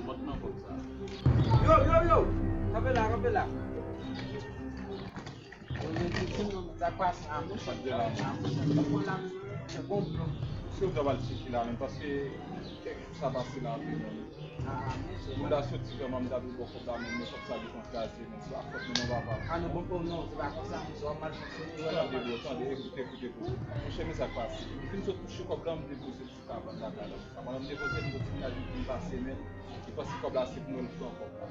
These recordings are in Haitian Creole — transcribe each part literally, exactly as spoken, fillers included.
Mwen nan kòb sa. Yo, yo, yo! Kanpe la, kanpe la. Sa k pase? Ah, monchè, ah, monchè, m konprann la, monchè, bon. Èske w ta pral chèche la menm? Paske kèk jou sa pase la anpil, menm. Ah, monchè. Moun ta soti vrèman, m ta vin bò kòb la, menm, men kòb sa gentan kraze, menm. Se pa fòt mwen non, papa. Ah, non, bon, bon, non, se pa konsa, monchè, w ap mal fonksyone, w ap mal fonksyone. Tande, bro, tande, ekoute, ekoute, bro. Monchè, men sa k pase. M fin sot touche kòb la, m depoze l sou kabann lakay la. Kabann la, m depoze l, m sot vin la, vin pase, men m panse kòb la, se pou mwen l pran kòb la.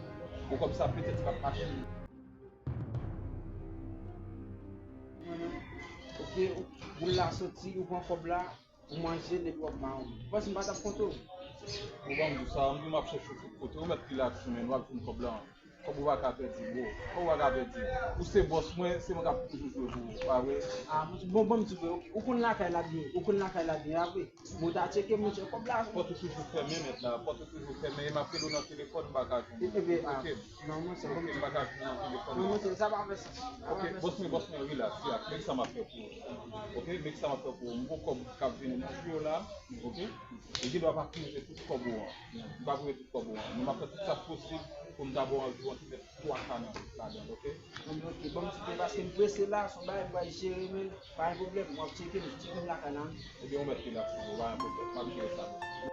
Bon, kòb sa, petèt, li p ap mache. Ok, ou, boul la soti, ou pran kòb la, ou manje, depi w ap mawon. Ou panse m pa t ap konte w? Ou ban m di sa, m di m ap chèche w tout kote, ou mèt relax ou, men w ap jwenn kòb la. Kòb ou pa ka pèdi, bro. Kòb ou pa ka pèdi. Ou se bòs mwen, se mwen k ap toujou jwe pou ou, pa vre? Ah, bon, bon, m di vre, ok. Ou konn lakay la byen, ou konn lakay la byen, pa vre? Bon, ta tcheke, monchè, kòb la. Pòt ou toujou fèmen, mèt la. Pòt ou toujou fèmen. E m ap rele w nan telefòn, m pa ka jwenn ou. Ebyen, ah, ok. Non, monchè, ok, m pa ka jwenn ou nan telefòn. Non, monchè, sa pa fè sans. Sa pa fè sans. Ok, bòs mwen, bòs mwen, relax, relax. Men kisa m ap fè pou ou? Ok, men kisa m ap fè pou ou? M gon kòb k ap vini nan jou yo la, ok? E gendwa pa pou manje tout kòb ou an. M pa pou manje tout kòb ou an. Men m ap fè tout sa k posib pou m ta ba w yon jou an ki fè twa ka nan, ladan l, ok? Bon, ok, ban m ti tan paske m prese la, se yon bagay m pral jere, men pa gen pwoblèm, w ap tcheke m, tcheke m lakay la, wi. Ebyen, ou mèt relax, bro, pa gen pwoblèm, m ap jere sa, bro.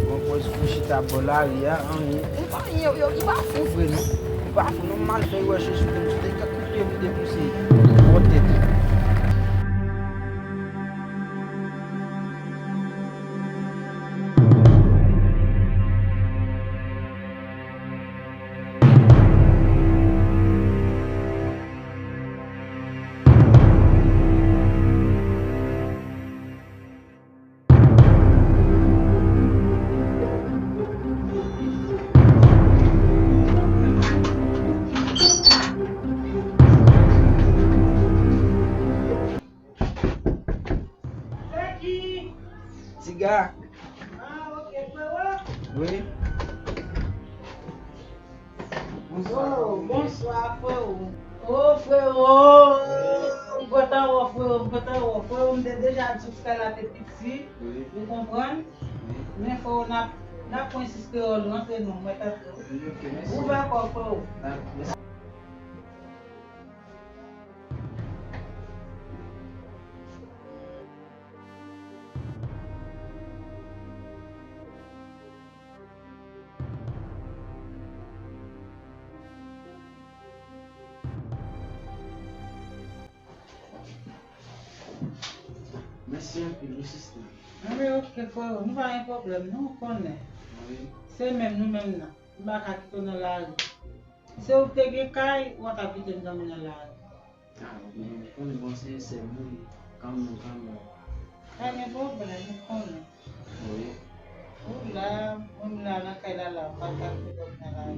Bon, pòz pou chita bò lari a, anyen. Ou pa anyen, yo, yo, ou pa fou vre, non. Ou pa fou, non, m al fè wè chouchou, menm si te ka koupe m depouse. Bon tèt. Siga. Ah, ok, frero. Wi. Bonswa. Oh, bonswa, frero. Oh, frero. M kontan wè w, frero. M kontan wè w, frero. M te deja di w frè la te piti. Wi. Ou konprann? Wi. Men, frero, n ap, n ap pran sis kreyòl nou antre nou, mwen tanpri. Wi, ok, mèsi. Ouvè kò w, frero. Dakò, mèsi. Mèsi anpil, wi, sista. Anben, ok, frero, nou pa gen pwoblèm, non, ou konnen. Wi. Se menm nou menm nan. M pa ka kite w nan lari. Se ou ki te gen kay, ou pa ka kite m dòmi nan lari. Ah, men, ou konnen, bon, se sèl moun, kanmenm, kanmenm. Pa gen pwoblèm, ou konnen. Wi. Ou la, mwen m la nan kay la, la, m pa ka kite w nan lari.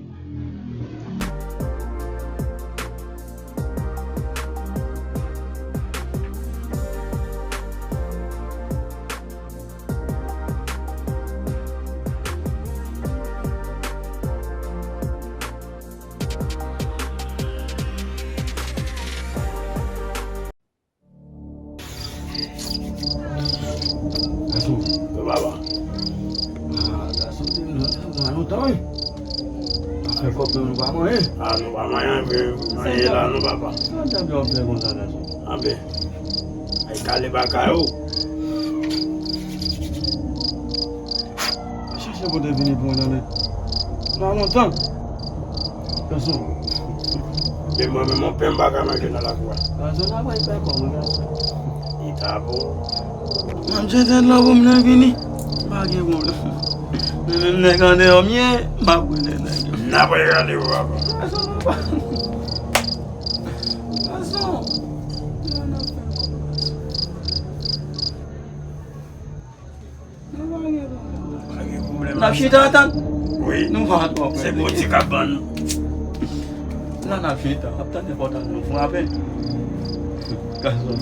Gason. Yo, papa. Ah, gason, te vin nan tèt mwen lontan, wi. Pa fè kòb, non, nou pa manyen. Ah, nou pa manyen, vre. Manyen la, non, papa. Sa w t ap fè konsa, gason? Anben. Ay, kale bagay, o. Chache pote vini pou mwen nan lè. Nan lontan. Gason. E mwen menm, yon pen m pa ka manje nan lakou a. Gason, n ap wè pè kò mwen, gason. Li ta bon. M ap jete dlo pou m nan vini. Pa gen pwoblèm. Men menm nèg andeyò m ye, m ap rele nèg yo. N ap regade w, papa. Gason, papa. Gason. N ap chita atann. Wi. Nou pa twò. Se boutik k ap ban nou. La n ap chita, ap tann enpòtan nou frape. Gason.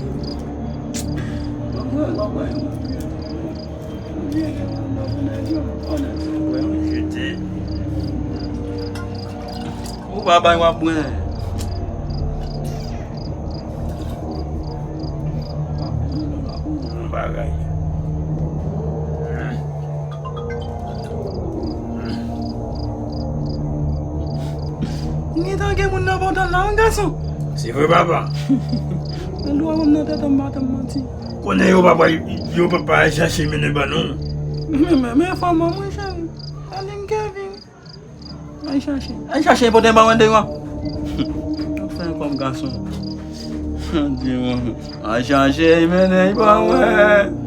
Ou pa bay w ap bwen. Yon bagay. M gentan gen moun nan pòtay la, wi, gason. Se vre, papa. Men dwa m nan tèt an, m pa tann manti. Konnen yo, papa, yo, papa, al chache mennen ban nou. Men, men, men, fanm an, wi, cheri. Alin Kevin. Al chache. Al chache, pote ban mwen deyò. Anfen, kòm gason. Di mwen. Al chache, mennen ban mwen.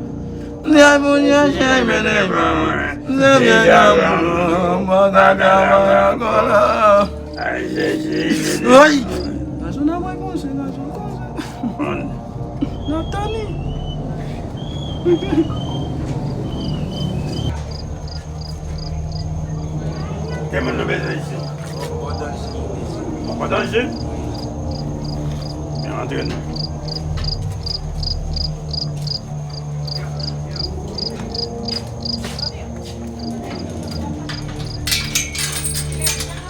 Di al pou chache, mennen ban mwen. Se byen, gason, mwen pa ka travay ankò la. Al chache, mennen ban mwen. Gason, nan mwen konsa, gason, konsa. N ap tann li. Ke moun nou bezwen isi? Yon pòt danje. Yon pòt danje? Men antre nou.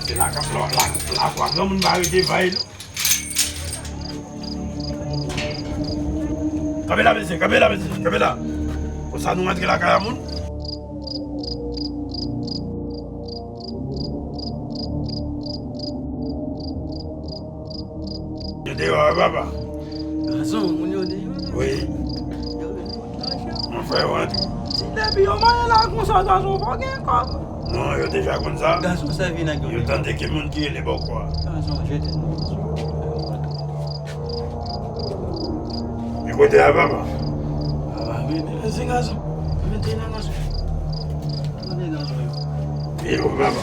Se la k ap la, la, la, granmoun pa rete vay, non. Kanpe la, mesye, kanpe la, mesye, kanpe la. Konsa nou rantre lakay a moun. Yo deyò, wi, papa. Gason, moun yo deyò la. Wi. Yo vin Mon frè, w antre. Si depi yo manyen la konsa, gason, fò gen kòb. Non, yo deja konn sa. Gason, sèvi nèg yo. Yo tande ki moun ki rele bòkò a. Gason, jete nou. Li kote a, papa? Papa, vini, vini, gason. Mete la, gason. Mete gason yo. Vini, papa.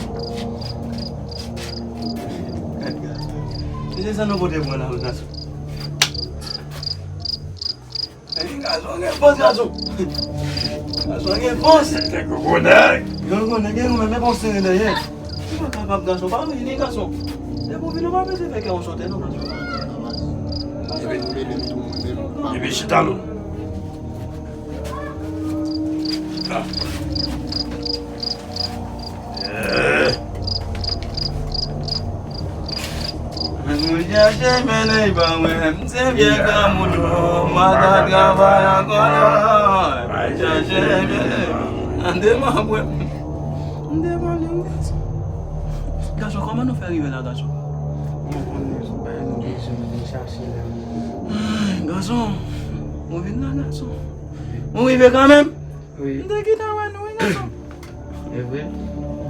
Gad gason. Se sa nou pote mwen la, gason. Ey, gason gen fòs, gason. Gason gen fòs. Nèg yo gwo nèg. Yo gwo nèg, yo menm, men bon sere dèyè. Ou pa kapab, gason, pa vini, gason. Depi w vini, w pa bezwen fè kè w sote, non, gason. Epi, epi chita non. Mwen chache mennen pa mwen, m se vye granmoun, m pa ka travay ankò non. Mwen chache mennen, an deman mwen, m devan li, wi. Gason, kòman nou fè rive la, gason? Mwen konnen se bagay nou bezwen, nou vin chache la. Gason, ou vin la, gason? Ou rive kanmenm? Wi. M te gentan wè nou, wi, gason. E vre? M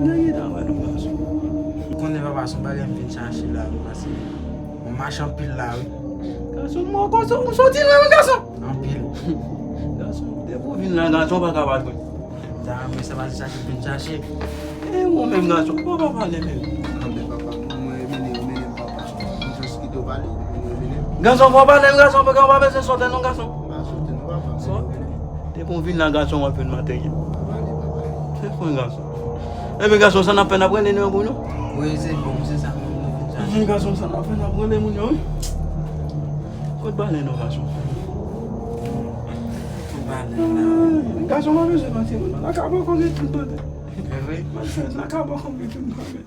te gentan wè nou, gason. Ou konnen papa, se yon bagay m vin chache la, wi, paske mwen mache anpil la, wi. Gason, mwen konsa, ou soti lwen, wi, gason. Anpil. Gason, depi ou vin la, gason, ou pa ka pa jwenn. Da, men se pa chache m vin chache. E ou menm, gason, ou pa pale menm. Anben, papa, mwen mennen, mennen, papa. M jis kite w pale, mennen, mennen. Gason, fò w pale m, gason, paske w pa bezwen sote non, gason. M pa sote non, papa, mennen, mennen. Depi w vin la, gason, w ap jwenn materyèl. Pale, papa. Se fon, gason. Ebyen, gason, sa n ap fè, n ap rele non pou nou? Wi, se bon, se sa menm nou vin chache. Ebyen, gason, sa n ap fè, n ap rele moun yo, wi. Kot balen non, gason? Kot balen la? Gason, w ap bezwen manti, moun nan ka poko gen tout tande. E vre? Manti, nan ka poko gen tout tande.